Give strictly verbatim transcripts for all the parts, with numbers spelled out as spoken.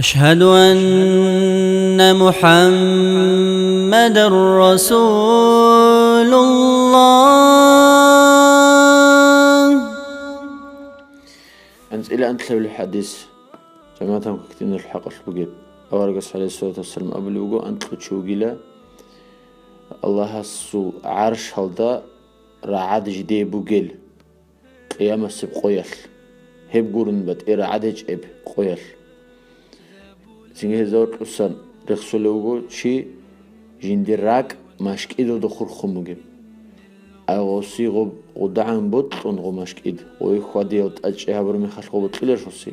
أشهد أن محمدا رسول الله. АнцӀила анлъабилеб хӀадис, жамагӀатан кактинал хӀакъалъ бугеб. Аварагас, гӀалайгьиссалату вассалам, абулеб буго, анкьучи вугила, Аллагьасул гӀаршалда рагӀад жидее бугел къиямасеб къоялъ, гьеб гурун батӀи рагӀад гьечӀеб къоялъ. Цинги гьезда гьоркьусан рехсолев вуго чи жиндир ракӀ машкӀидалда хурхун бугеб. Ай гъоси гъоб гъудагӀан бокьун гъо машкӀид, гъой хьвадияв тӀачӀи гьабураб мехалъ гъо бокьилар гъоси.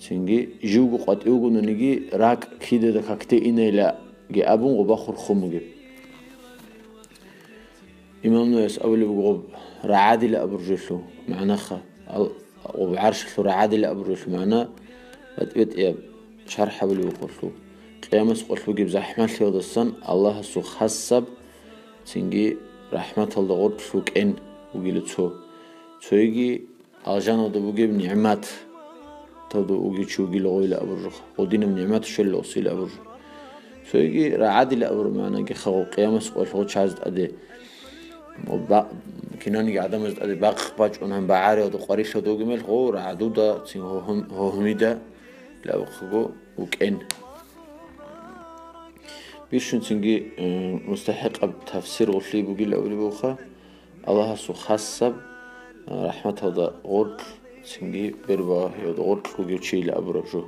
Цинги живго къватӀив вугонаниги ракӀ кидада какде инайлаги абун гъоба хурхун бугеб. Имам Нававияс абулеб буго гъоб рагӀадила абуржелъул магӀнаха, ал-, гъоб гӀаршалъул рагӀадила абуржелъул магӀна батӀи-батӀияб шархӀ гьабулеб букӀулъул. Къиямас къолъ бугеб захӀмалъиялдасан Аллагьасул хасаб, цинги рахӀматалда гъоркь вукӀен вугила цо. Цоги Алжаналда бугеб нигӀмат, тавда уги чи вугила гъойила абуржуха, гъодинаб нигӀмат щвелла осила абуржу. Цоги рагӀадила абураб магӀнаги хагъу къиямас къоялъ гъо чаз тӀаде. Ва ба-, кинаниги гӀадамаз тӀаде бакъ бачӀун гьан багӀариялда къварилъалда вугеб мел гъо рагӀадуда, цин гьогьум-, гьогьумида лавхъго вукӀен. Бищунцинги, э, мустахӀикъаб тафсир гъулъи бугила абулеб буха. Аллагьасул хасаб, а, рахӀматалда гъоркь, цинги бербагьиялда гъоркь вугев чийила абураб жо.